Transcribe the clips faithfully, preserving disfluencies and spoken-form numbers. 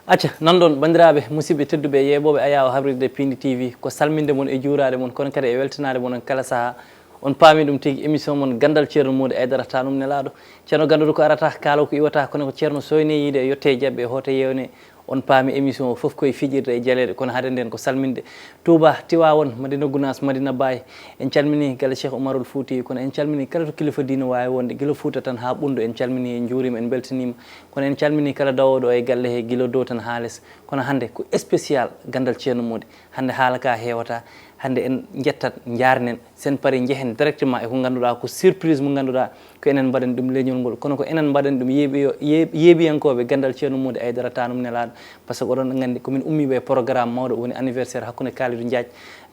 Acca, nanɗon, banndiraaɓe, musidɓe tedduɓe, yeeɓooɓe ayaawo habrirde Piindi T V, ko salminde mon e juuraade mon, kono kadi e weltanaade mon kala sahaa. On paami ɗum tigi, émission mon Ganndal Ceerno Moodi Aydara, taanum nelaaɗo. Ceerno Gannduɗo ko arata, kaalo ko iwata, kono ko Ceerno sooyne yiide, yotte e jaɓɓe, hoote yeewne. On paami émission o fof koye fijirde e jaleeɗe, kono hade nden ko salminde Touba, Tiwaawoon, Madina Gunaas, Madina Baay. En calminii galle Cheikh Oumarul Fouti, kono en calminii kala to kilifa diine waawi wonde, gila Fuuta tan haa Ɓunndu. En calminii, en njuuriima, en mbeltaniima. Kono en calminii kala dawooɗo e galle he, gila dow tan haa les. Kono hannde ko spécial Ganndal Ceerno Moodi. Hannde haala ka heewata. Hannde en njettat, njaarnen, sen pari njehen directement e ko ngannduɗaa ko surprise mo ngannduɗaa ko enen mbaɗen ɗum leñol ngol. Kono ko enen mbaɗen ɗum yeeɓi-, yeeɓ-, yeeɓiyankooɓe Ganndal Ceerno Moodi Aydara, taanum nelaaɗo. Par ce que oɗon nganndi ko min ummiiɓe e programme mawɗo woni anniversaire hakkunde Kaalidou Ndiaye,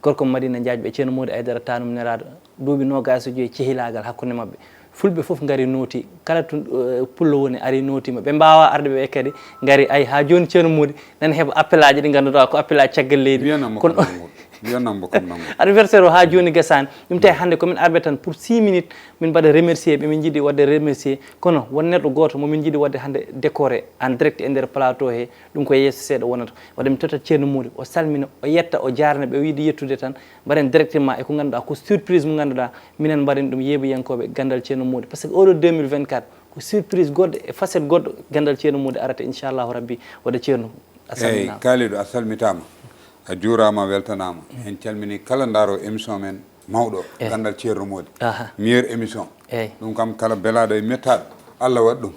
gorko Madina Ndiaye, ɓe Ceerno Moodi Aydara, taanum nelaaɗo. Duuɓi noogaas e joyi cehilaagal hakkunde maɓɓe. Fulɓe fof ngari nooti, kala to, eh, pullo woni ari nootiima. Ɓe mbaawaa arde ɓe kadi ngari, ay, haa jooni Ceerno Moodi nana heɓa appelaaji ɗi ngannduɗaa ko appelaaji caggal leydi. Wiyanam mo Kono kam nanngol. Wiyanam mo kam nanngol. Anniversaire o haa jooni gasaani. Ɗum tawi hannde ko min arɓe tan pour six minutes, min mbaɗa remercier ɓe, min njiɗi waɗde remercier. Kono won neɗɗo gooto mo min njiɗi waɗde hannde décoré en direct e nder plateau he. Ɗum ko yeeso seeɗa wonata. Waɗde mi totta Ceerno Moodi, o salmina, o yetta, o jaarna ɓe, o yiɗi yettude tan. Mbaɗen directement e ko ngannduɗaa ko surprise mo ngannduɗaa minen mbaɗen ɗum yeeɓiyankooɓe Ganndal Ceerno Moodi. Par ce que oɗo deux mille vingt-quatre ko surprise goɗɗo e facette goɗɗo Ganndal Ceerno Moodi arata, inchallahu rabbi. Waɗde Ceerno, a Eyyi, salminaama. Kaalidou, a salmitaama. A juuraama, a weltanaama. En calminii kala ndaaro émission men mawɗo, Eyyi. Ganndal Ceerno Moodi. Aha. Meilleure émission. Eyyi. Ɗum kam kala belaaɗo e mettaaɗo, Allah waɗi ɗum.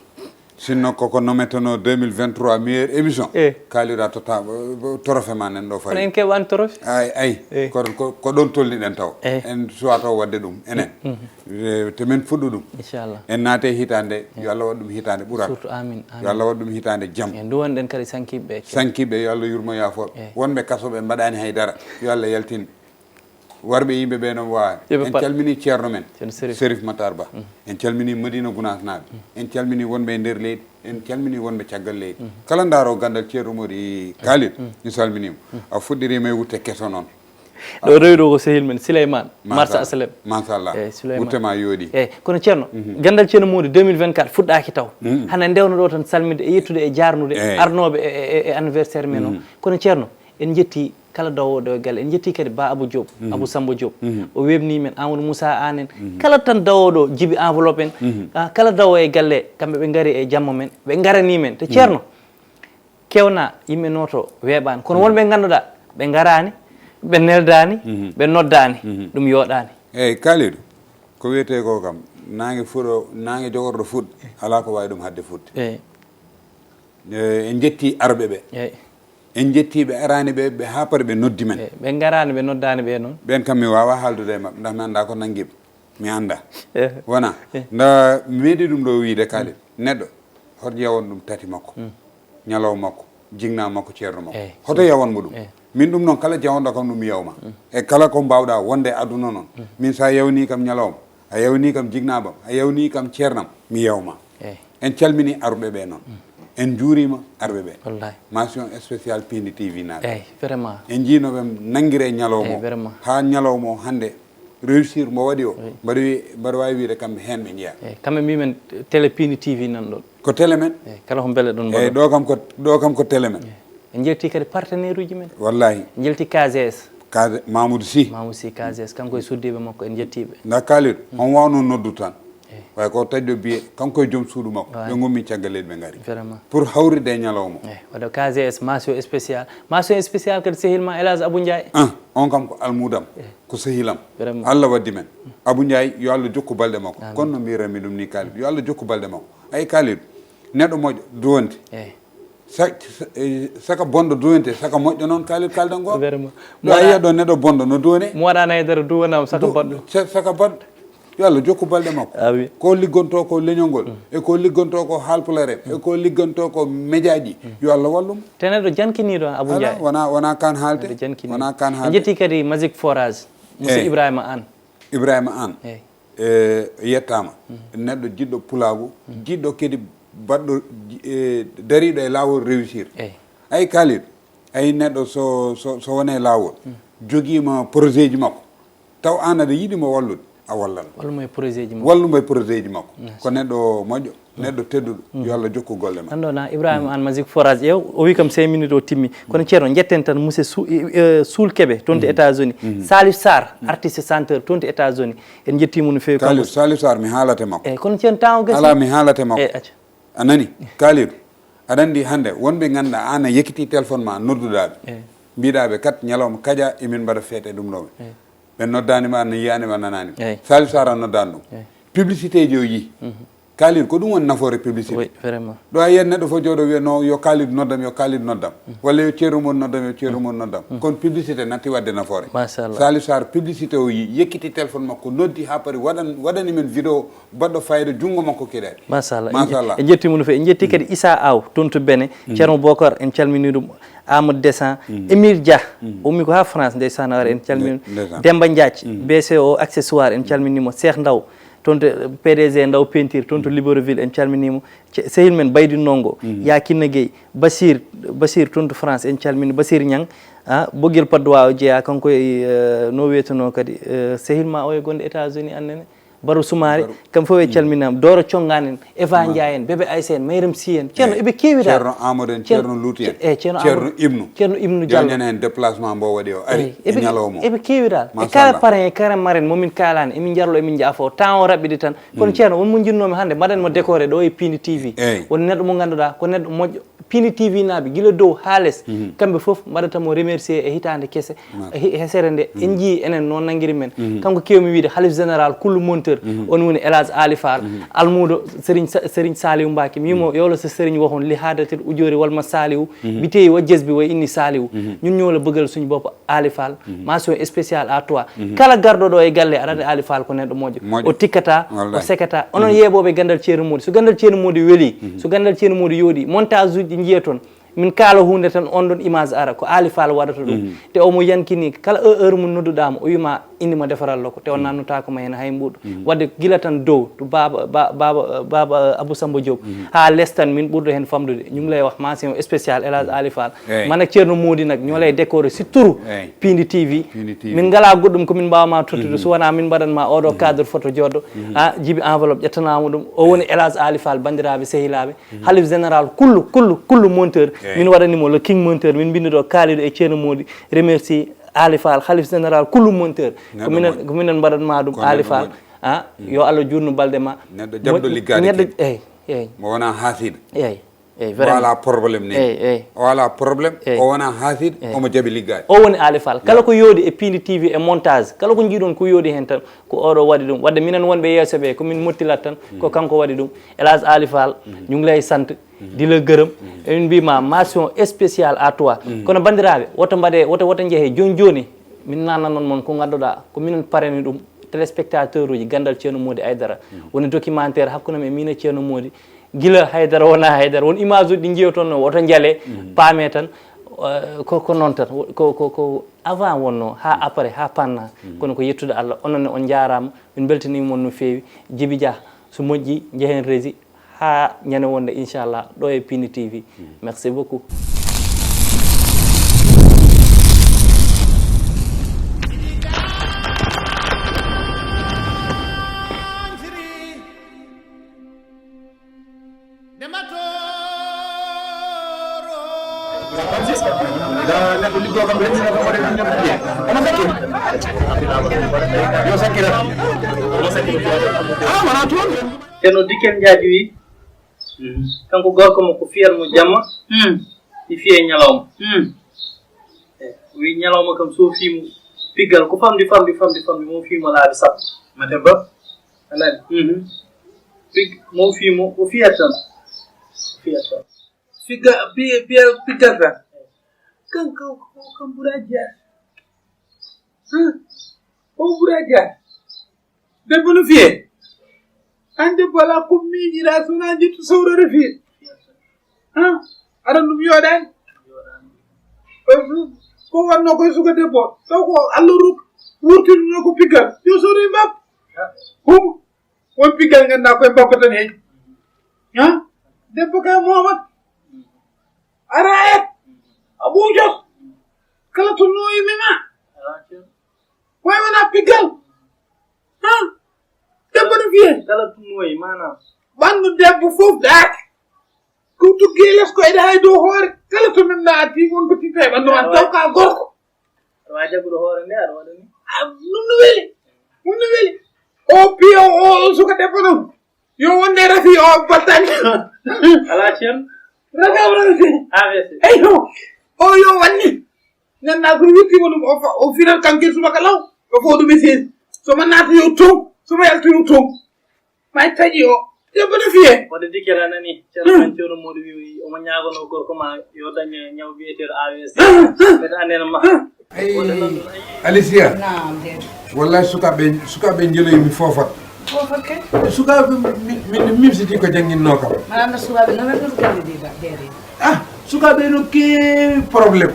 Sinno koko nometeno deux mille vingt-trois meilleure émission. Eyyi. Kaalidou a totta, eh, trophée ma nen ɗo fari. Kono en keɓaani trophée. Ay, ay. Eyyi. Ko, ko, ko ɗon tolniɗen taw. Eyyi. En suwaa taw waɗde ɗum, enen. Mhm. Eh, te men fuɗɗo ɗum. Inchallah. En naate hitaande, yo Allah waɗ ɗum hitaande ɓural. Surtout, amin, amin. Yo Allah waɗ ɗum hitaande jam. En duwanɗen kadi sankiɓe ɓe. Sankiɓe, yo Allah yurmo yaafo. Eyyi. Wonɓe kaso ɓe mbaɗaani hay dara. Yo Allah yaltin. Warɓe yimɓe ɓe noon waawi. Yo ɓe En pat- calminii ceerno men. Ceerno Serif. Serif Matar Ba. Mhm. En calminii Madina Gunaas naaɓe. Mhm. En calminii wonɓe e nder leydi. En calminii wonɓe caggal leydi. Mhm. Kala ndaaro Ganndal Ceerno Moodi Kaalidou. Mhm. Mi salminiima. Mhm. A fuɗɗiriima e wutte keso noon. Ɗo rewi ɗo ko sehil men Sileyman, Marsa Asalem. Machallah. Eyyi, Sileyman. Wutte ma yooɗi. Eyyi, kono Ceerno, Mhm. Ganndal Ceerno Moodi deux mille vingt-quatre fuɗɗaaki taw. Mhm. Hana ndewno ɗo tan salminde e yettude e jaarnude Eyyi. arnooɓe e, e, e anniversaire men o. Mhm. Kono Ceerno, en njetti kala dawooɗo e galle. En njetti kadi Ba Abou Diop, Mhm. Abou Samba Diop. Mhm. O weɓnii men, Amadou Moussa Anne en. Mhm. Kala tan dawooɗo jibi enveloppe en. Mhm. Ah, kala dawooɗo e galle, kamɓe ɓe ngari e jamma men, ɓe ngaranii men. Te Mhm. Ceerno, kewna yimɓe nooto weeɓaani. Kono Mhm. wonɓe ngannduɗaa, ɓe ngaraani, ɓe neldaani, Mhm. ɓe noddaani. Mhm. Ɗum yooɗaani. Eyyi, Kaalidou, ko wiyetee ko kam, naange fuɗo, naange jogorɗo fuɗ, alaa ko waawi ɗum haɗde fuɗde. Eyyi. Eh, en njetti arɓe ɓe. Eyyi. En njetti ɓe araani ɓe, ɓe haa pari ɓe noddi men. Eyyi. Ɓe ngaraani, ɓe noddaani ɓe noon. Ɓeen kam mi waawaa haaldude e maɓɓe, ndax mi anndaa ko nanngi ɓe. Mi anndaa. Eyyi. Wona? Eyyi. Nda mi meeɗi ɗum ɗo wiyde Kaalidou. Mm. Neɗɗo, hoto yawon ɗum tati makko. Mm. Ñalawma makko, jinnaa makko, ceerno makko. Eyyi. Hoto yawon mo ɗum. Eyyi. Min ɗum noon, kala jawonɗo kam ɗum mi yawma. Mm. E kala ko mbaawɗaa wonde e aduna noon. Mm. Min sa yawnii kam ñalawma, a yawnii kam jinnaa bam, a yawnii kam ceernam, mi yawma. Eyyi. En calminii arɓe ɓe noon. Mm. En njuuriima arɓe ɓe. Wallahi. Mention spéciale Piindi T V naaɓe. Eyyi, vraiment. En njii no ɓe nanngiri e ñalawma Eyyi, o. Vraiment. Haa ñalawma o hannde réussir mo waɗi o. Eyyi. Mbaɗa wi-, mbaɗa waawi wiyde kamɓe heen ɓe njeyaa. Eyyi, kamɓe mbii men télé Piindi T V nan ɗon. Ko télé men. Eyyi, kala ko mbele ɗon Eyyi, mbaɗo. Ɗo kam ko, ɗo kam ko télé men. Eyyi. En njetti kadi partenaire uji men. Wallahi. En njetti K G S. Ka Mamoudou Sy. Mamoudou Sy, K G S, kanko e suddiiɓe makko, en njettii ɓe. Nda Kaalidou, Mm. on waawno noddu tan. Eyyi. Way ko taƴɗo biye, kanko e joom suudu makko. Way. Ɓe ngummi caggal leydi ɓe ngari. Vraiment. Pour hawride e ñalawma. Eyyi, waɗa K G S, mention spéciale. Mention spéciale kadi sehil ma El Hadj Abou Ndiaye. Ah, on kam ko almudam, Eyyi. ko sehilam. Vraiment. Allah waddi men. Abou Ndiaye, yo Allah jokku balɗe makko. Amin. Kono no mbiranmi ɗum ni Kaalidou, yo Allah jokku balɗe makko. Ay Kaalidou, neɗɗo moƴƴo, duwonde. Eyyi. Sa-, sa-, eh, saka bonɗo duwente, saka moƴƴo noon Kaalidou kaaldan ngo. Vraiment. Ɗo a yiya ɗo neɗɗo bonɗo no duwone. Mo waɗaani haydara duwanaama saka Du-, bonɗo. sa-, saka bonɗo. Yo Allah jokku balɗe makko. Amin. Ko liggonto ko leñol ngol, Mm. e ko liggonto ko haalpulaar en, e ko liggonto ko média ji. Mm. Yo Allah wallum. Te neɗɗo jankiniiɗo Abou Ala, Ndiaye. wona, wona kan haalte. Neɗɗo jankiniiɗo. Wona kan En haalte. Njetti kadi Magic Forage. Monsieur Eyyi. Ibrahima Anne. Ibrahima Anne. Eyyi. Eh, yettaama. Mm. Neɗɗo jiɗɗo pulaagu, Mm. jiɗɗo kadi baɗɗo, eh, dariiɗo e laawol réussir. Eyyi. Ay Kaalidou, ay neɗɗo so, so, so wonii e laawol, Mm. jogiima projet ji makko. Taw aan aɗa yiɗi mo wallude, a wallan mo. Wallu mo e projet ji makko. Wallu mo e projet ji makko. Yes. Ko neɗɗo moƴƴo. Neɗɗo tedduɗo, yo Allah jokku golle ma. Anndo na Ibrahima An Magic Forage ƴeew, o wi kam cinq minutes o timmi. Kono Ceerno, njetten tan monsieur Su- eh, eh, Suul Kebe, toon to États-Unis. Salif Sarr, artiste chanteur, toon to États-Unis. En njettii mo no feewi. Kalidou, Salif Sarr, mi haalate makko. Eyi, kono Ceerno, temps o gasi. Alaa, mi haalate makko. Eyi, acca. A nani? Kalidou, aɗa anndi hannde wonɓe ngannduɗaa aan a yekkiti téléphone ma, nodduɗaa ɓe. Eyi. Mbiɗaa ɓe kat ñalawma kaƴa emin mbaɗa feete ɗum ɗo. Eyi. Ɓe noddaani ma, na yiyaani ma, nanaani ma. Eyi. Salif Sarr a noddaani ɗum. Eyi. Publicité ji o yii. Kalidou, ko ɗum woni nafoore publicité. Oui, vraiment. Ɗo a yiyat neɗɗo fof jooɗo wiya no yo Kalidou noddam, yo Kalidou noddam. Walla yo Ceerno Modi noddam, yo Ceerno Modi noddam. Kono publicité natti waɗde nafoore. Machallah. Salif Sarr publicité o yii, yekkiti téléphone makko, noddi haa paari, waɗan, waɗani men vidéo baɗɗo fayida, junngo makko keɗaani. Machallah. Machallah. En njettii mo no feewi. En njettii kadi Issa Aw, toon to Benin. Ceerno Bokar, en calminii ɗum. Amadou Descent, Émile Dia, o ummi ko haa France, ndeysaan, o ari, en calminii. Nde-, ndeysaan. Demba Ndiaye, B C O accessoire, en calminii mo. Cheikh Ndaw, toon to P D G Ndaw Peinture, toon to Libreville, en calminii mo. Ce-, sehil men Baydi Ndongo, Ya Kinne Gueye, Basir, Basir toon to France, en calminii Basir Niang, ah, Bogel Padois o jeyaa, kanko e, eh, no wiyetenoo kadi, eh, sehil ma o e gonɗo États-Unis, annene. Baro Soumaré, kam fof e calminaama. Dooro Conngaan en, Eva Ndiaye en, Bébé Aïssa en, Mayram Sy en. Ceerno, eɓe keewi dal. Ceerno Amadou en, Ceerno Luuti en, eh, Ceerno Ceerno Amadou. Ibnu. Ceerno Ibnu Diallo. Ñanen en déplacement mbo waɗi o, ari e ñalawma o. Eɓe keewi dal. E kala parrain e kala marraine mo min kaalaani, emin njarlo, emin njaafo. Temps o raɓɓiɗi tan. Kono Ceerno, won mo njinnoomi hannde, mbaɗen mo décoré ɗo e Pindi T V. Eyi. Won neɗɗo mo ngannduɗaa, ko neɗɗo moƴƴo. Pindi T V naaɓe, gila dow haa les, kamɓe fof mbaɗata mo remercier e hitaande kese, e hi-, hesere nde. En njii enen noon nanngiri men. Kanko keewmi wiide, Halif Général kullu monteur, on woni El Hadj Ali Fall, almuudo Serigne Sa-, Serigne Saliou Mbacké. Mi wiimo, yowlo so Serigne waxoon, li haadatil ujoori wal ma Saliou, bi teyi wa jesbi wa inni Saliou. Ñun ñoo la bëggal suñu bopp, Ali Fall. Mention spéciale à toi. Kala garɗo ɗo e galle, aɗa anndi Ali Fall ko neɗɗo moƴƴo. Moƴƴo. O tikkata, o sekata. Onon yeeɓooɓe ganndal Ceerno Modi. So ganndal Ceerno Modi weli, so ganndal Ceerno Modi yooɗi, montage uji ɗi njiya toon. Min kaala huunde tan, on ɗon image ara, ko Ali Fall waɗata ɗum. Te omo yankini, kala e-, heure mo nodduɗaa mo, o wiima, indi ma defaral loko. Te o nannotaako ma heen hay mbuuɗo. Waɗde gila tan dow, to baaba, ba-, baaba, baaba Abou Samba Diop, haa les tan, min ɓurɗo heen famɗude. Ñu ngi lay wax mention spéciale, El Hadj Ali Fall. Eey. Man ak Ceerno Modi nag, ñoo lay décoré si turu Pindi T V. Pindi T V. Min ngalaa goɗɗum ko min mbaawa ma tottude, so wonaa min mbaɗan ma oɗo cadre photo jooɗo. Ah, jibi enveloppe ƴettanaama ɗum. O woni El Hadj Ali Fall, banndiraaɓe, sehilaaɓe. Halif Général kullu, kullu, kullu monteur. Eey. Min waɗani mo le king monteur. Min mbinndi ɗo Kalidou e Ceerno Modi. Remercie Ali Fall, Halif Général kullu monteur. Ko minen, ko minen mbaɗan ma ɗum, Ali Fall. Ah, yo Allah juutnu balɗe ma. Neɗɗo jaɓɗo liggaade. Neɗɗo, eey, eey. Mo wonaa haasiiɗo. Eey, eey, vraiment. O alaa problème ni. Eey, eey. O alaa problème, eey. O wonaa haasiiɗo, eey. Omo jaɓi liggaade. O woni Ali Fall. Kala ko yooɗi e Pindi T V e montage, kala ko njiiɗon ko yooɗi heen tan, ko oɗo waɗi ɗum. Waɗde minen wonɓe yeeso ɓe, ko min mottilat tan, ko kanko waɗi ɗum. El Hadj Ali Fall, ñu ngi lay sant, di la gërëm. Emin mbiima mention spéciale à toi. Kono banndiraaɓe, woto mbaɗe, woto, woto njehe jooni jooni. Min nannanon mon ko ngannduɗaa, ko minen parani ɗum, téléspectateur uji, ganndal Ceerno Modi Aydara. Woni documentaire hakkunde am e miin e Ceerno Modi. Gila haydara wonaa haydara. Won image uji ɗi njiyoton no, woto njale, paame tan, eh, ko, ko noon tan. Ko, ko, ko avant wonno, haa après, haa panna. Kono ko yettude Allah, onon ne on njaaraama. Min mbeltaniima mon no feewi. Jibi Dia, so moƴƴi, njehen régie. Haa ñande wonde, inchallah, ɗo e Pindi T V. Merci beaucoup. Neɗɗo liggo kam, renndino kam, waɗa ɗum ñande. Omo sakkira. Yo sakkira. Ah, wona toon. Ceerno Dikel Njaaji wi, kanko gorko mo ko fiyat mo jamma, mi fiya e ñalawma. E, o wi ñalawma kam so fiimo piggal, ko famdi, famdi, famdi, famdi, mo fiimo laabi sappo. Ma debbo? A nani? Pig-, mo fiimo, o fiyat tan. O fiyat tan. Pigga-, pi-, piya piggal tan. Kan, kan, kan, kan ɓura jeyaa. Huh? Ko ɓura jeyaa. Debbo no fiyee? An debbo alaa ko miijiɗaa so wonaa njettu sowrere fiyee. Huh? Aɗa ɗum yooɗaani? Ko wonno koye suka debbo. Taw ko Allah ruk-, wurtinno ko piggal. Yo sowre mbab. Hum. Won piggal nganndaa koye mbabba tan heeƴi. Ha? Debbo kay Mohamed. Arayat. A ɓuuƴot. Kala to nooyi mema. Koye wona piggal. Ha? Debbo no fiyee? Kala to nooyi, maanaam. Ɓanndu debbo fof daake. Ko tuggi e les ko ede hay dow hoore. Kala to min naati won ko titta e ɓanndu ma taw ka gorko. Aɗa waawi jaggude hoore nde aɗa waɗa ni. Ah, ɗum no weli. Ɗum no weli. O piyo o suka debbo noon. Yo wonde rafi o battani. Alaa ceen. Rafi o rafi. A V C. Eyyo. O yo wanni. Nganndaa ko yettiima ɗum o fa- o finan kanke subaka law. O fof ɗum e seesi. So ma naata yo toon. So ma yalta yo toon. May taƴi o. Debbo no fiyee. Wadde dikkere a nani. Ceerno Mancoono Mooɗo wi omo ñaagono gorko ma yo dañ ñaw biyeteeɗo A V C. Ɓeta anndena ma. Hey, Alicia. Naam, dear. Wallahi sukaaɓe sukaaɓe njeloyi mi foofat. Foofat ke? Sukaaɓe min mimsiti ko jannginnoo kam. Maɗa annda sukaaɓe no ɓe ɗum kam ndi beere. Ah, sukaaɓe no keewi problème.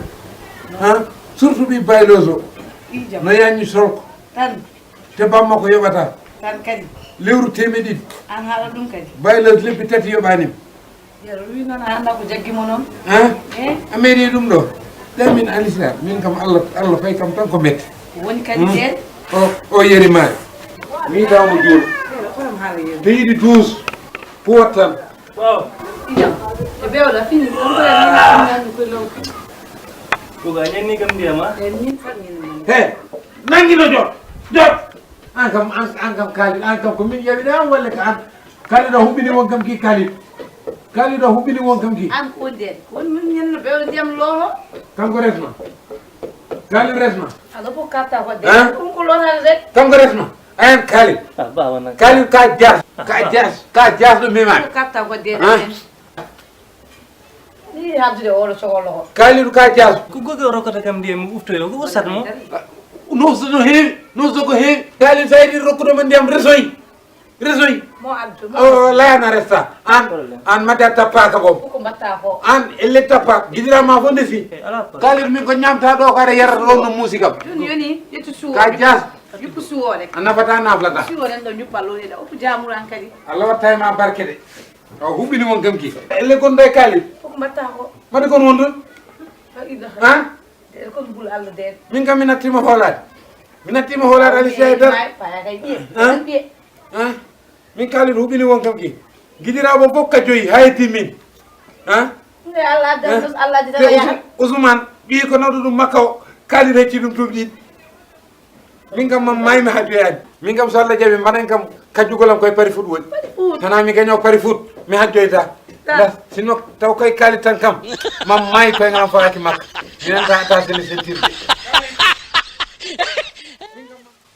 Ah, surtout ɓi bayloso. Ijam. No yañi solko. Tan. Te bamma ko yoɓata. Tan kadi. Lewru temeɗiɗi. An haala ɗum kadi. Bayloso lebbi tati yoɓani. Yero wi noon a annda ko jaggi mo noon. Hein? Eh? A meeɗi ɗum ɗo. Ɗen min alisa min kam allah allah fay kam tan ko mette. Woni kadi hmm? Teen. O o yeri maari. Mi taw mo juulo. Yero ko ɗum haala yero. Te yiɗi douze. Puwat tan. Waaw. Ijam. E bewla fini ɗum ko en nani ko lawki. Ko ga ñanni kam ndiyama. E min fat min. He. Nangi no jot. Jot. An kam an an kam kaali an kam ko min yawi ɗan walla ka an. Kaliɗo huɓɓini won kam ki Kalid. Kaliɗo huɓɓini won kam ki. An ko nder. Won min ñenno ɓe wala ndiyam looho. Kanko resma. Kalid resma. Alo ko katta ko de. Hein? Ɗum ko looha de. Kanko resma. Ayan Kalid. Ah, baba nan. Kalid ka jas. Ka jas. Ka jas ɗo mema. Ko katta ko de. Hein? Ni habdude oɗo cogolo ko. Kalid ka jas. Ko goge o rokkata kam ndiyam mi uftoyo ko ustat mo. No so no heewi. No so ko heewi. Kalid sa yiɗi rokkude mo ndiyam resoy. Resoy. Mo addu mo. O layana resta. An an mata tappa ka bom. Ko mbatta ko. An elle tappa gidira ma fo ndesi. Kalid min ko ñamta ɗo ko ara yarata ɗon no musikam. Joni yoni yettu suwo. Ka jas. Yuppu suwo rek. A nafata naflata. Suwo ren ɗo ñuppa lo heɗa oppu jamuran kadi. Allah watta e ma barke de. O huɓɓini mon kam ki. Elle gonɗo e Kalid. Ko mbatta ko. Mbaɗi kon wondu. Ha? Deer kon bul Allah deer. Min kam mi nattima hoolaade. Mi nattima hoolaade ali sey tan. Paya kay ɓiye. Ɓiye. Min Kalidou huɓini won kam ki. Giɗiraaɓe fof ka joyi hay timmin. Nde Allah addan Allah addi tan yaha. Ousmane ɓii ko nawɗo ɗum makka o Kalidou hecci ɗum duuɓi ɗiɗi. Min kam mam mayi mi hajjoyaani. Min kam so Allah jaɓi mbaɗen kam kajjugol am koye pari foot woni. Tana mi gaño pari foot mi hajjoyta. Sinno taw koye kaali tan kam mam mayi koye ngam faaki makka. Minen ta atta sene sentirde.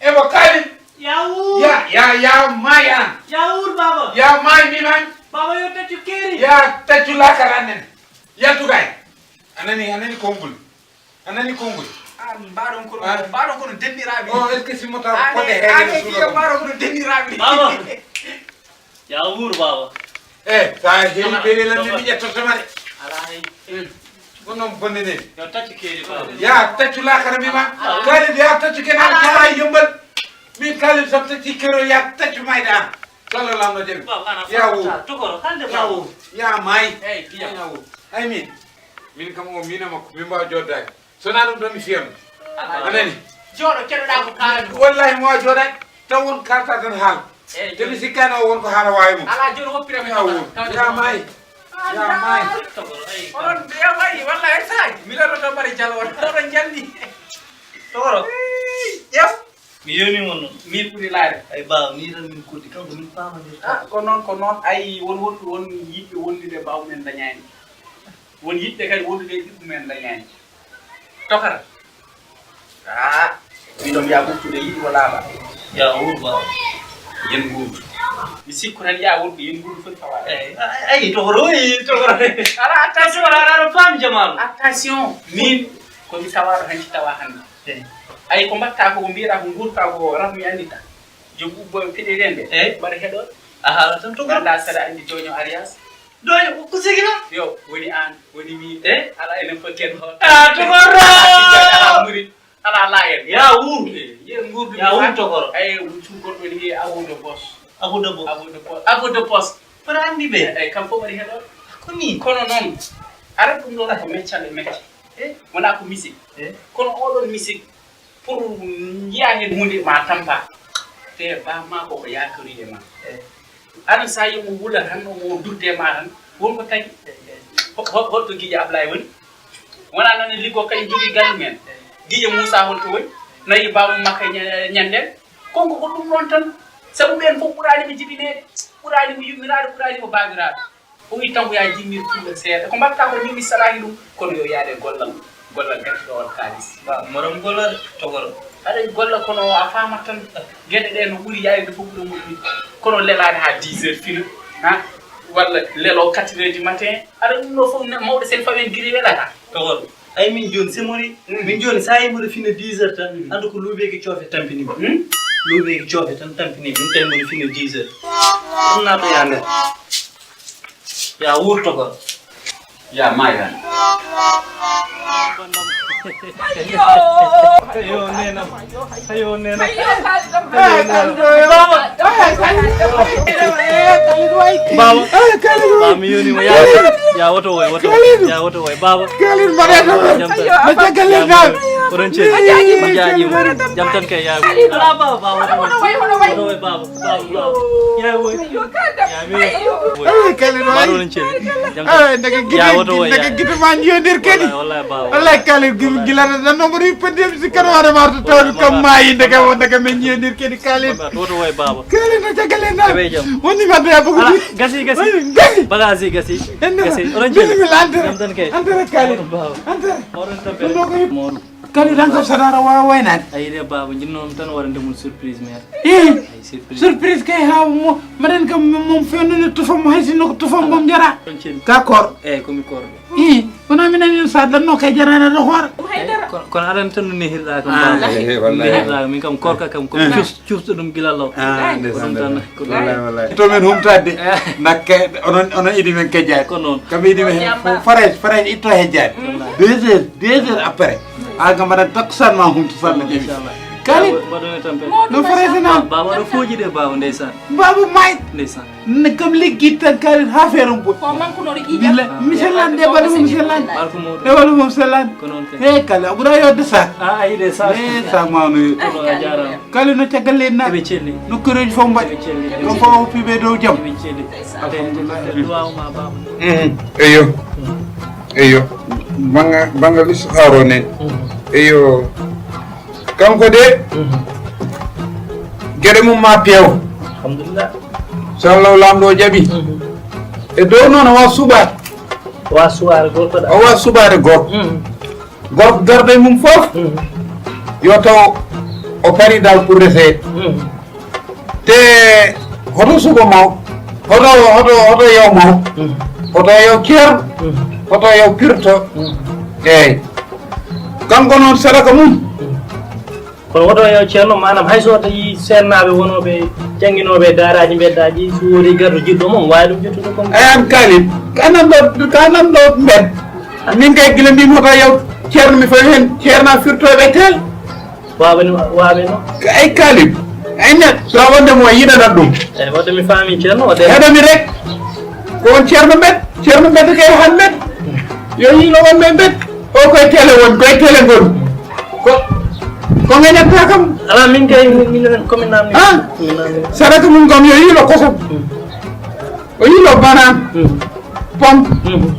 Ebo kaali. Ya wuur. Ya ya ya mayi an. Ya wuur baba. Ya mayi mi man. Baba yo taccu keeri. Ya taccu lakar annen. Yaltu kay. Anani anani kongol. A nani konngol? Ah, mbaɗon kono mbaɗon kono denniraaɓe. Oh, est-ce que si mo taw kode heede suuɗo mbaɗon kono denniraaɓe. Baba. Ya wuur baba. Eh, sa heewi beele lan mi ƴettoto ma de. Ala hay. Ko non bonde ne. Yo taccu keeri baba. Ya taccu lakara mi ma. Kali ya taccu kenan kala yombal. Min kali so taccu kero ya taccu mayda. Sallallahu alaihi wasallam. Ya wuur. Tokoro kalde ya wuur. Ya mai. Ya wuur. Ay min. Min kam o mina makko min mbawa joddaade. Sona ɗum ɗon mi fiyam. A nani? Jooɗo keɗoɗa ko kaalata. Wallahi mo a jooɗaɗ taw won kalta tan haal. Te mi sikkani o won ko haala wawi mo. Ala jooɗo woppira mi ya won ya may. Ya may. Onon ya may wallahi ay saji mi lorno to mari jalo on oɗon jalni. Toro. Ƴew. Mi yoni mon non mi ɓuri laare. Ay bawa mi tan min koddi kanko min pamandir. Ah ko noon ko noon ay won won won yiɓɓe wondude baw men dañani. Won yiɗɓe kadi wondude e ɓiɓɓe men dañani. Tokara. Ah, miɗo mbiya ɓurtude yiɗi ko laaɓa. Ya wurba. Yen nguurdu. Mi sikku tan ya wurba yen nguurdu foti fawaade. Eyi tokoro eyi tokoro. Ala attention ala ala no faami jamaanu. Attention. Min ko mi tawaɗo hanki tawa hannde. Eyi. Ayi ko mbatta ko ko mbiyeɗa ko nguurta ko raf mi anndita. Joom ubbo e piɗe ren de. Eyi. Mbaɗa heɗo. A haala tan tokoro. Ganda saɗa anndi joño arias. Doño ko sigi ma. Yo woni an woni mi e ala enen fof ken hoto. Ah tokoro. Ala muri ala layen. Ya wuur. Ye ngurdu ya wuur tokoro. Ay cugol woni he awo de bos. Awo de bos. Awo de bos. Awo de bos. Kono andi ɓe. Ay kam fof waɗi heɗo. Ko ni kono noon. Ara ɗum ɗo ko meccal e mecce. Wona ko misik. Kono oɗon misik pour njiya hen hunde ma tampa. Te bamma koko yakori e ma. Aɗa so a yii mo wula tan, o durde ma tan, won ko tawi. Ho- ho- holto giƴe Ablaye woni? Wona noon en liggo kañum jogii galle men. Giƴe Moussa holto woni? Nayi baamu makka ña- ñanden. Konko ko ɗum ɗon tan. Sabu ɓeen fof ɓuraani ɓe jibineede, ɓuraani mo yummiraade, ɓuraani mo baabiraade. O wi tan ko ya jimmir puuɗa seeɗa. Ko mbaɗta ko ni mi salani ɗum, kono yo yaade gollal, gollal gati ɗo on kaalis. Ba morom gollal togoro. Aɗa golla kono a faamat tan geɗe ɗe no ɓuri yayde fof ɓuri moƴƴude. Kono lelaade ha dix heures fina, ha walla lelo quatre heures du matin. Aɗa ɗum ɗo fof ne- mawɗo sen fawen giri welata. Togoro. Ay min joni semori min joni sa yi mboɗo fina dix heures tan andu ko luuɓeeki coofe tampini mi. Luuɓeeki coofe tan tampini mi ɗum tawi mboɗo fina dix heures. Ɗum nato ya nder. Ya wurto ko. Ya mayan. Yo nenam. Ayo nena. Baba. Baba. Baba mi yoni mo ya. Ya woto way woto. Ya woto way baba. Kalin mbaɗa tan. Jam tan. No jaggalle dal. Oɗon cel. Mo jaaji mo. Jam tan kay ya. Ala baba baba woto way. Woto way baba. Baba baba. Ya woy. Ya mi. Ay, Kalidou, ay. Mbaɗo oɗon cel. Jam tan. Ay, ndeke gite, ya woto way ndeke ya. Gite ma njiyodir kadi. Wallahi wallahi baba. Wallahi Kalidou gila nan no mboɗo yippande mi si kadi wade ma to tawde kam maayi ndeke wonde kam min njiyodir kadi Kalidou. Woto way baba. Kalidou no jaggalle na. Eɓe jam. Woni madde ya bugu. Ala gasi gasi. Gasi. Bagage gasi. Gasi. Oɗon cel. Bismillah antere. Jam tan kay. Antere Kalidou. Baba. Antere. Oɗon tampere. Ɗum ɗo ko yip- Moru. Kalidou an kam sadara wawa waynaade. Ayi de baba jinnomi tan waɗande mum surprise mere. Ih. Ay surprise. Surprise kay ha mo mbaɗen kam mum fewndene tufam mo hay sinno ko tufam mom jara. Oɗon cel. Ka koor. Eyyi komi koorɗo. Ih, kono mi nani sa danno kay jarana ɗo hoore. Kono kono aɗan tan no nehirɗa kam baba. Nehirɗa min kam korka kam ko cus cusɗo ɗum gila law. Ko ɗum tan. To men humtade nakke onon onon idi men kejjaade. Ko noon. Kam idi men farej farej itto hejjaade. Deux heures deux heures après. A ga mbaɗa takkusan ma humto sanno ƴewi. Kali. Mbaɗone tampere. No farej na. Baba no fooji de baba ndeysaan. Baba may. Ndeysaan. Ne kam liggi tan kali ha feerum bot. Ko mankunoɗo ƴiƴam. Billa mi sellande baba mum sellande. Barko mo. E baba mum sellande. Ko noon kay. He kali a ɓura yodde sa. A ayi de sa. He sa ma no yodde. Kono a jarama. Kali no caggal leydi na. Eɓe celli. Nokkureji fof mbaɗi. Eɓe celli. Ɗo fof o piɓe dow jam. Eɓe celli. Alhamdulillah. Duwaw ma baba. Eyyo. Eyyo. Banga banga list haro nen. Eyyo. Kanko de geɗe mum ma peew. Alhamdulillah. So Allah lamɗo o jaɓi. E dow noon o wa suɓaade. Wa suwaare gorko ɗa. O wa suɓaade gorko. Gorko garɗo e mum fof yo taw o pari dal pour resede. Te hoto suɓo maw hoto hoto hoto yaw maw hoto yaw ceerno hoto yaw pirto. Eyyi. Kanko noon sadaka mum. Kono woto yaw ceerno manam hay so tawi seernaaɓe wonooɓe jannginooɓe e daaraaji mbeddaaji so woodi garɗo jiɗɗo mum waawi ɗum ƴettude comme. Eyi an kaalin ka nan ɗo ka nan ɗo mbed min kay gila mbimi hoto yaw ceerno mi fawi heen ceerna firtooɓe teel. Waawani waawani no. Ay kaalin ay neɗɗo so a wonde mo yiɗanat ɗum. Eyi wadde mi faami ceerno wadde. Heɗomi rek ko on ceerno mbed ceerno mbed kay han mbed yo yiilo wonɓe mbed. O koye tele woni koye tele ngoni ko ko gañatta kam. Ala min kay minen komin namni. Sadaka mum kam yo yiilo kosam. O yiilo banan pom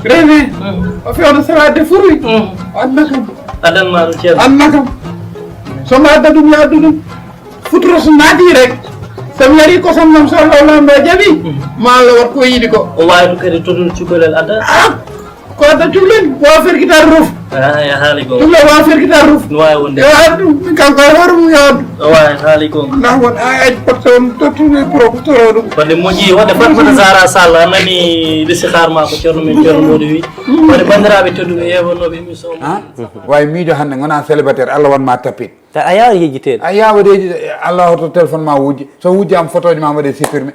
rene o fewno salade de fruit. O adna kam. Adan ma ɗum ceerno. Adna kam. Somo adda ɗum yo addu ɗum. Futuro so naati rek. Somi yari kosam nam so Allah lamɗo jaɓi ma Allah wat ko yiɗi ko. O wawi ɗum kadi toɗɗude cukalel adda. Ko adda cukalel wawa ferkitar ruf. A haali goo. Ɗum ɗo wawa ferkitar ruf. No wawi wonde. Yo addu min kanko e hoore mum yo addu. O wawi haali goo. Ndax won a aji potta on tottude pour toro ɗum. Wadde moƴƴi wadde Fatmata Zahra Sall a nani listihar ma ko ceerno min ceerno Mody wi. Wadde bandiraɓe tedduɓe yewannoɓe émission. Wawi miijo hande gona célibataire Allah wanma tapit. Ta a yawa yejjiteede. A yawa de yejjite Allah hoto téléphone ma wujje so wujje am photoji ma mbaɗe supprimé.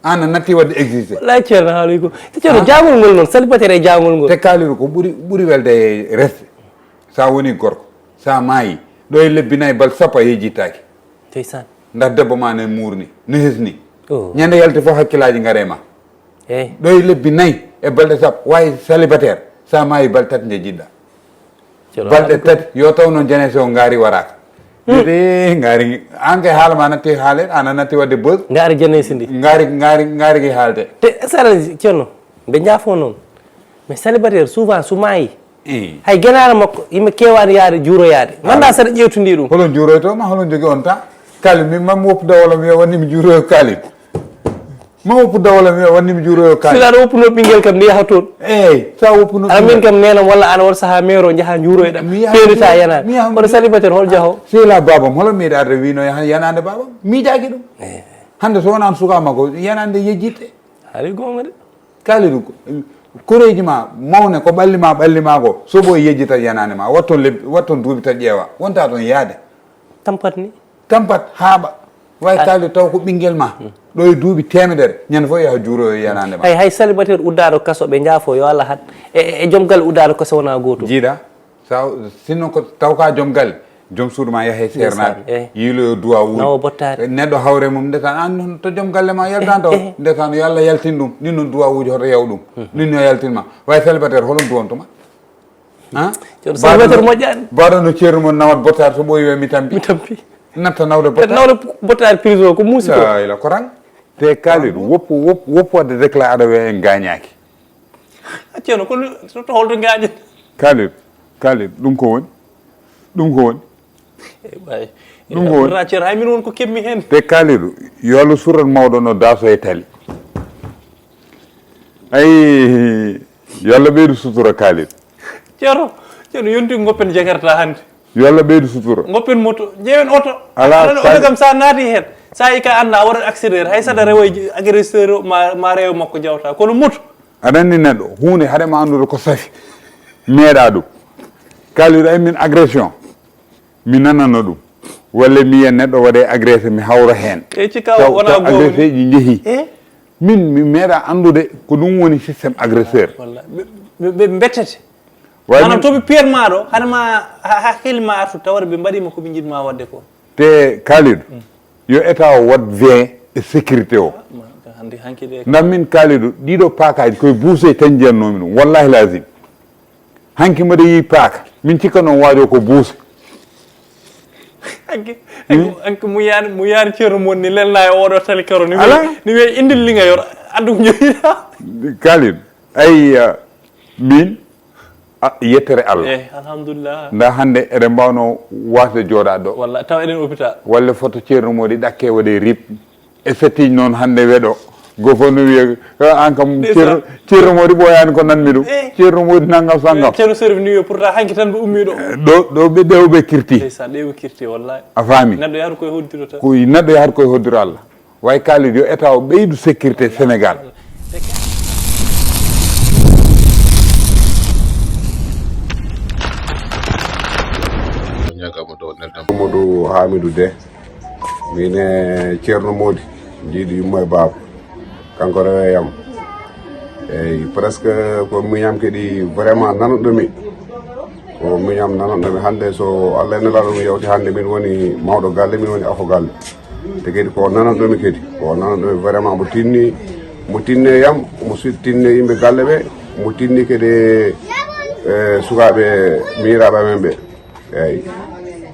An a natti wadde existé. Wallahi ceerno haaloy ko te ceerno jangol ngol noon salipatére e jangol ngol. Te kaaliru ko ɓuri ɓuri welde e resde sa woni gorko sa maayi ɗo e lebbi nayi bal sappo a yejjittaki. Ndeysaan. Ndax debbo ma ne muurni ne hesni. Ñande yalti fof hakkillaji ngare ma. Eyi. Ɗo e lebbi nayi e balɗe sappo wawi salipatére sa maayi bal tati nde jiɗɗa. Balɗe tati yo taw noon janese o ngaari waraaka. Wiyete ngaari, an kay haala ma natti haalet, ana natti wadde buzz. Ngaari jene sindi. Ngaari, ngaari, ngaari ki haalte. Te sara Ceerno, mbe njaafo noon. Mais célibataire souvent so maayi, eh, hay genaale makko yimɓe keewaani yahde juuroyaade. Manda saɗa ƴeewtondii ɗum. Holon juuroytoo ma, holon jogi on temps? Kaalid, min mam woppu dawol am wiya wonde mi juuroyo Kaalid. Ma woppu dawol am wiya wonde mi juuroyo Kaalid. Sila aɗa woppuno ɓinngel kam nde yaha toon. Eey, so a woppuno aɗa min kam nenam walla an won sahaa meero njaha njuuroyɗa. Pewnita yanaade. Kono célibataire hol jaho? Sila baabam, holo miiɗa arde wino yaha yanaande baabam? Miijaaki ɗum. Hannde so wonaan sukaa makko, yanaande yejjitte. Haali goonga de. Kaalidu, koreeji ma mawne ko ɓalli ma ɓalli ma ko soɓo e yejjita yanaande ma watton lebbi watton duuɓi ta ƴeewa wonta toon yaade. Tampat ni. Tampat haaɓa. Way kaalidu taw ko ɓinngel ma ɗo e duuɓi teemedere ñande fof yaha juuroyo yanaande ma. Hay hay célibataire uddaaɗo kaso ɓe njaafo yo Allah hat e e joom galle uddaaɗo kaso wona gootum. Jiiɗa. Sa sinno ko taw ka joom galle, joom suudu ma yahe seernaade, yiiloyo duwawuuji. Nawo bottaari. Neɗɗo hawre mum ndesan an noon to joom galle ma yaltan taw ndesan yo Allah yaltin ɗum. Ɗin noon duwawuuji hoto yaw ɗum. Ɗin no yaltin ma. Way célibataire holon duwantuma? Ha? Ceerno célibataire moƴƴaani. Baɗo no ceerno mon nawat bottaari so ɓooyi we mi tampi. Mi tampi. Natta nawde bottaari. Nawde bottaari prison ko muusi ko. La ila koran. Te Kalidu woppu woppu woppu wadde déclaré aɗa we en gaañaaki. A ceerno kono to holto ngaaƴen? Kaalid, Kaalid, ɗum ko woni? Ɗum ko woni? Eyi, ɓay. Ɗum ko woni? Pourtant ceerno hay min won ko keɓmi heen. Te Kaalidu, yo Allah surat mawɗo no daaso e tali. Ayi, yo Allah ɓeydu sutura Kaalid. Ceerno, ceerno yonti ngoppen jakarta hannde. Yo Allah ɓeydu sutura. Ngoppen moto, ƴeewen oto. Ala oto kam sa naati heen, sa yi ka annda a waɗat accélérateur, hay saɗa rewa e agresseur o ma ma rewa makko jawta kono moto. Aɗa anndi neɗɗo huunde haɗa ma anndude ko safi. Meeɗa ɗum. Kaalid ay min agression mi nanano ɗum. Walla mi yiya neɗɗo waɗe agressé mi hawra heen. E cikka wona agressé ji njehi. Min mi meeɗa anndude ko ɗum woni système agresseur. Walla ɓe mbettete. Maanaam to ɓe piyat ma ɗo hade ma hakkille ma artu tawata ɓe mbaɗima ko ɓe njiɗma wadde ko. Te Kalidu, yo état o waɗ veille e sécurité o. Ndam min Kalidu ɗiɗo paakaji koye buuse tan jiyannoomi ɗum wallahi lazim. Hanki mbaɗa yi paaka min cikka noon waajo ko buuse. Hanki hanki mu yaani mu yaani ceerno mon ni lelna e oɗo tali karo ni. Ala ni wiye indil linga yor addu ko joyita. Kalidu, ay min a yettere Allah. Eyi alhamdulillah. Nda hannde eɗen mbawno wasde jooɗaade ɗo. Walla taw eɗen hôpital. Walla foto ceerno moɗi ɗakke waɗe rip. E settiiji noon hannde weɗo. Goo fof no wiya an kam ceerno moɗi ɓooyaani ko nanmi ɗum. Ceerno moɗi nanngam sanngam. Ceerno servi ni wiya pourtant hanki tan ɓe ummi ɗo. Ɗo ɗo ɓe ɗewo ɓe kirti. Ndeysan ɗewo kirti wallahi. A faami. Neɗɗo yahata koye hoddiro tan. Ko neɗɗo yahata koye hoddiro Allah. Way Kalidu yo état o ɓeydu sécurité Sénégal. Amadou Hamidou De. Min e Ceerno Moodi. Jiiɗi yumma e baaba. Kanko rewe yam. Eyi presque ko miñam kadi vraiment nanoɗomi. Ko miñam nanoɗomi hannde so Allah e Nelaaɗo mi yawti hannde min woni mawɗo galle min woni afo galle. Te kadi ko nananɗomi kadi ko nananɗomi vraiment mo tinni mo tinni e yam mo tinni e yimɓe galle ɓe mo tinni kadi e sukaaɓe miñiraaɓe amen ɓe. Eyi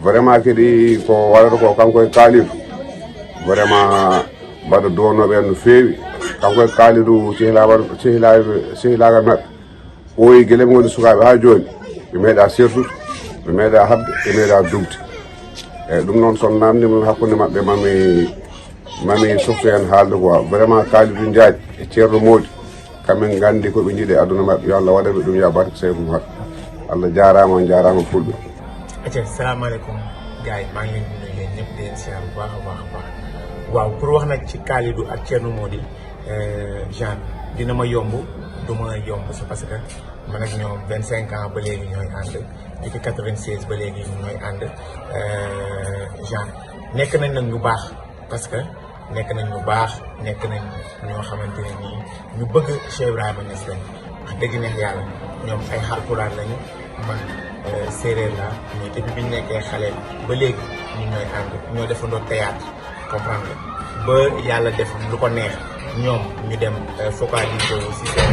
vraiment kadi ko waɗata ko kanko e Kalidu vraiment mbaɗa duwannooɓe en no feewi. Kanko e Kalidu sehilaagal maɓɓe. Ɓooyi gila ɓe ngoni sukaaɓe haa jooni ɓe meeɗaa sertude, ɓe meeɗaa haɓde, ɓe meeɗaa dugde. Eyi ɗum noon so on naamndiima ɗum hakkunde maɓɓe ma mi ma mi softu heen haalde quoi. Vraiment Kalidu Njaay e Ceerno Moodi kam en nganndi ko ɓe njiɗi e aduna maɓɓe yo Allah waɗan ɓe ɗum yo barke Seeku Muhammad. Allah jaaraama on njaaraama fulɓe. Acca, salaamaaleykum gars yi, maa ngi leen di nuyu yéen ñëpp di leen siyaar bu baax a baax a baax. Waaw, pour wax nag ci Kalidu ak Thierno Moody, euh, genre dina ma yomb du ma yomb, c'est parce que man ak ñoom vingt cinq ans ba léegi ñooy ànd, depuis quatre-vingt-seize ba léegi ñooy ànd. Euh, genre nekk nañ nag ñu baax, parce que nekk nañ ñu baax, nekk nañ ñoo xamante ne nii ñu bëgg Cheikh Ibrahima Niass lañ. Wax dëgg neex yàlla, ñoom ay Haalpulaar lañu, man séeréer laa. Mais depuis bi ñu nekkee xale ba léegi ñun ñooy ànd, ñoo defandoo théâtre, comprendre nga? Ba yàlla def lu ko neex, ñoom ñu dem focaliser wu si seen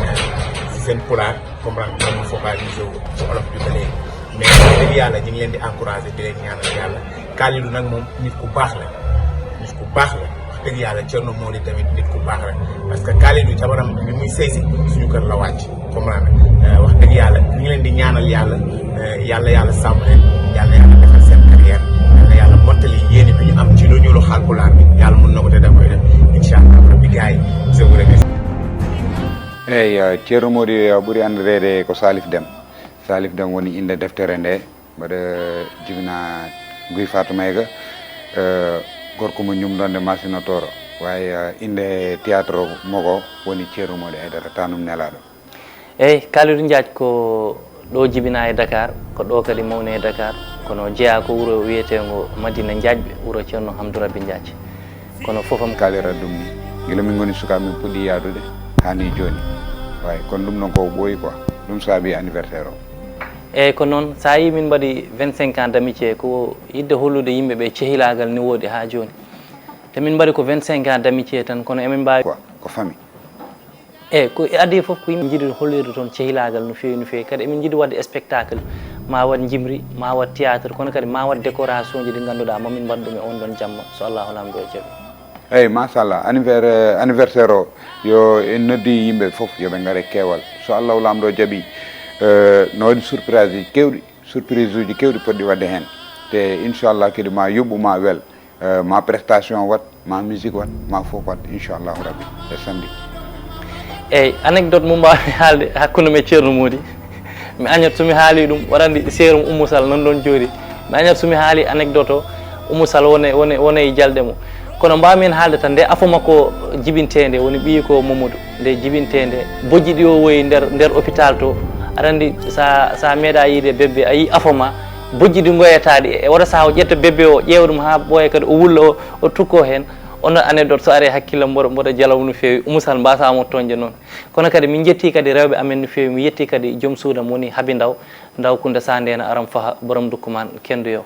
si seen pulaar, comprendre nga? Ñu focaliser wu ci olof bi ba léegi. Mais wax dëgg yàlla ñu ngi leen di encourager, di leen ñaanal yàlla. Kalidou nag moom nit ku baax la, nit ku baax la. Wax dëgg yàlla, Thierno Mody tamit nit ku baax la, parce que Kalidou jabaram bi muy sëy si suñu kër la wàcc, comprendre nga. Wax dëgg yàlla, ñu ngi leen di ñaanal yàlla, yàlla yàlla sàmm leen, yàlla yàlla defal seen carrière, yàlla yàlla mottali yéene bi ñu am ci lu ñuulu Haalpulaar bi. Yàlla mën na ko te da koy def, incha allah rabbi. Gars yi, je vous remercie. Eyi, Thierno Mody ɓuri anndireede ko Salif Deme. Salif Deme woni innde deftere nde. Mbaɗa jibina Guy Fatma ga, gorko mo ñumɗonde Masina Tooro. Wawi innde théâtre mo ko woni Ceerno Mody Aidara, tanum nelaɗo. Eyi, Kalidou Diath ko ɗo jibina e Dakar, ko ɗo kadi mawni e Dakar, kono jeeya ko wuro wiyetengo Madina Diathɓe, wuro Ceerno Hamdou Rabbi Diath. Kono fofam kalira ɗum ni, gila min goni suka min puɗɗi yadude hani joni. Way kono ɗum noon ko ɓooyi quoi, ɗum saabi anniversaire o. Eyyi, ko noon, so a yii min mbaɗi vingt-cinq ans d'amitié, ko yidde hollude yimɓe ɓe cehilaagal ne woodi haa jooni. Te min mbaɗi ko vingt-cinq ans d'amitié tan, kono emin mbaawi. Quoi, ko famille. Eyyi, ko adii fof ko yimɓe njiɗi hollirde toon cehilaagal no feewi, no feewi. Kadi emin njiɗi waɗde spectacle, ma waɗ njimri, ma waɗ théâtre, kono kadi ma waɗ décoration ji ɗi ngannduɗaa ma min mbaɗ ɗum e on ɗon jamma, so Allahu Laamɗo o jaɓi. Eyyi, machallah, anniver- anniversaire o yo en noddi yimɓe fof yo ɓe ngare keewal, so Allahu Laamɗo jaɓi. No waɗi surprise uji kewɗi, surprise uji kewɗi poɗɗi waɗde heen, te inchallah kadi ma yoɓu ma wel. Ma prestation wat, ma musique wat, ma fof wat, inchallahu rabbi, e samedi. Eyyi, anecdote mo mbawmi haalde hakkunde men Ceerno Mody. Mi añat somi haali ɗum, waɗa anndi seerum Oumou Sall nan ɗon jooɗi. Mi añat somi haali anecdote o, Oumou Sall wone wone wone e jalɗe mum. Kono mbawmi heen haalde tan nde afo makko jibinteende, woni ɓiyi ko Mamadou, nde jibinteende, bojji ɗi o woyi nder nder hôpital to. Aɗa anndi sa sa meeɗa yiide bébé, a yii afo ma, bojji ɗi ngoyata ɗi, e oɗo saha o ƴetta bébé o, ƴeewa ɗum haa ɓooya kadi o wulla o o tukko heen. Onon anecdote so ari e hakkillam mboɗo mboɗo jalaw no feewi. Oumou Sall mbasa mo toñde noon. Kono kadi min njetti kadi rewɓe amen no feewi, mi yetti kadi joom suudam woni Habi Ndaw, Ndaw Kounda Sandena aram faha borom Ndoukoumane Kendoyo.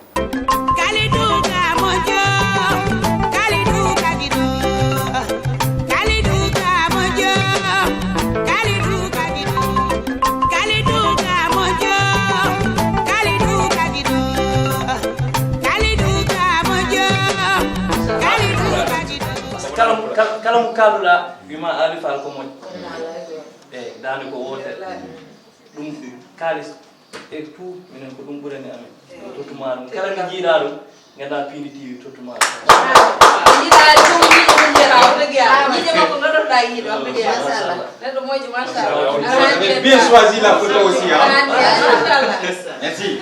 Kala mo kala mo kalduɗa wima Ali Fall ko moƴƴo. Eyyi, dande ko wotere. Ɗum kalis e tout minen ko ɗum ɓurani amen. Tottuma ɗum kala ko jiiɗa ɗum, ganda Pindi T V tottuma ɗum. Jiiɗa ɗum, jiiɗa ɗum, jiiɗa ɗum. Jiiɗa makko notoɗa yiiɗo, on tigi machallah. Neɗɗo moƴƴo machallah. Bien choisi la photo aussi, hein. Machallah. Merci.